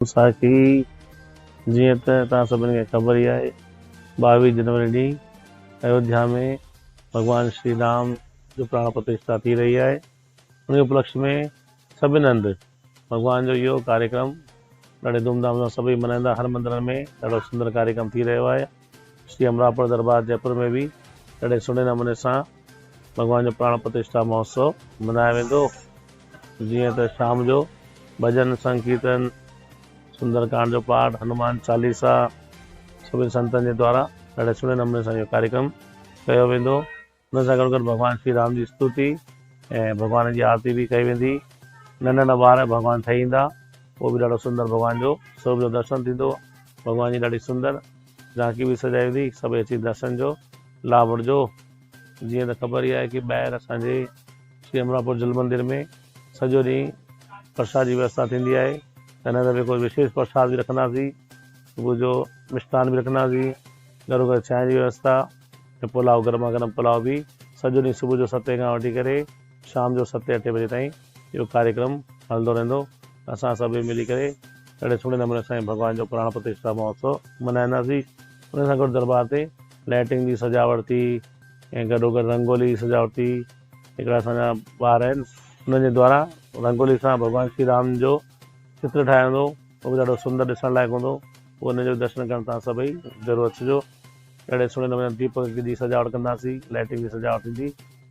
ساکي، جيئن ته توهان سڀني کي خبر ئي آهي، 22 جنوري ڏينهن ايوڌيا ۾ ڀڳوان شري رام جو پراڻ پرتشٺا ٿي رهي آهي. ان اپلڪش ۾ سڀني هنڌ ڀڳوان جو اهو ڪاريڪرم ڏاڍي ڌوم ڌام سان سڀئي ملهائيندا. هر مندرن ۾ ڏاڍو سندر ڪاريڪرم ٿي رهيو آهي. شري امراپور دربار جئپور ۾ به ڏاڍي سهڻي نموني سان ڀڳوان جو پراڻ پرتشٺا مهوتسو ملهايو ويندو. جيئن ته شام جو ڀڄن، سنڪيرتن، سندر ڪانڊ جو پاٺ، هنومان چاليسا سڀني سنتن جي دوارا ڏاڍي سهڻي نموني سان اهو ڪاريڪرم ڪيو ويندو. ان سان گڏوگڏ ڀڳوان شري رام جي استوتي ۽ ڀڳوان جي آرتي به ڪئي ويندي. ننڍا ننڍا ٻار ڀڳوان ٺهي ايندا، اهو به ڏاڍو سندر ڀڳوان جو سروپ جو درشن ٿيندو. ڀڳوان جي ڏاڍي سندر جهانڪي به سجائي ويندي، سڀئي اچي درشن جو لاڀ وٺجو. جيئن ته خبر ئي آهي ڪي ٻاهر اسان جي شري امراپور جل مندر ۾ سڄو ڏينهن پرساد جي ويوسٿا ٿيندي آهي ته هن دفعي ڪجهه وشيش پرساد به رکنداسين، صبح جو مشتان به رکنداسين، گڏوگڏ چانهه جي ويوسٿا ۽ پلاء گرما گرم پلاء به سڄو ڏينهن صبح جو ستين کان وٺي ڪري شام جو ستين اٺين بجي تائين اهو ڪاريڪرم هلندو رهندو. اسان سڀئي ملي ڪري ڏاڍي سهڻي نموني سائين ڀڳوان جو پراڻ پرتشٺا مهوتسو ملهائينداسين. ان سان گڏ دربار تي لائٽنگ جي سجاوٽ ٿي ۽ گڏوگڏ رنگولي جي سجاوٽ ٿي. هڪڙا اسان جا ٻار آهن انهن جي دوارا رنگولي سان ڀڳوان شري رام جو چتر ٺاهيو ويندو اهو به ڏاڍو سندر ڏسڻ لائق هوندو. پوء ان جو درشن ڪرڻ توهان سڀئي ضرور اچجو. اهڙي سهڻي نموني ديپڪ جي سجاوٽ ڪنداسين، لائٽنگ جي سجاوٽ ٿيندي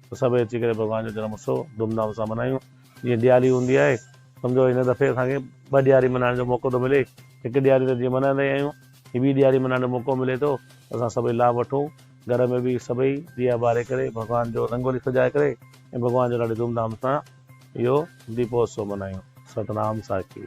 ته سڀئي اچي ڪري ڀڳوان جو جنم اتسو ڌوم ڌام سان ملهايون. جيئن ڏياري هوندي آهي، سمجهو هن دفعي اسان کي ٻه ڏياري ملهائڻ جو موقعو ٿو ملي، هڪ ڏياري ته جيئن ملهائيندا ئي آهيون، هي ٻي ڏياري ملهائڻ جو موقعو ملي ٿو ته اسان سڀئي لاڀ وٺون، گهر ۾ به سڀئي ڏيئا ٻاري ڪري ڀڳوان جو رنگولي سجائي ڪري ۽ ڀڳوان جو ڏاڍي ڌوم ڌام سان اهو ديپوتسو ملهايون. ستنام ساکي.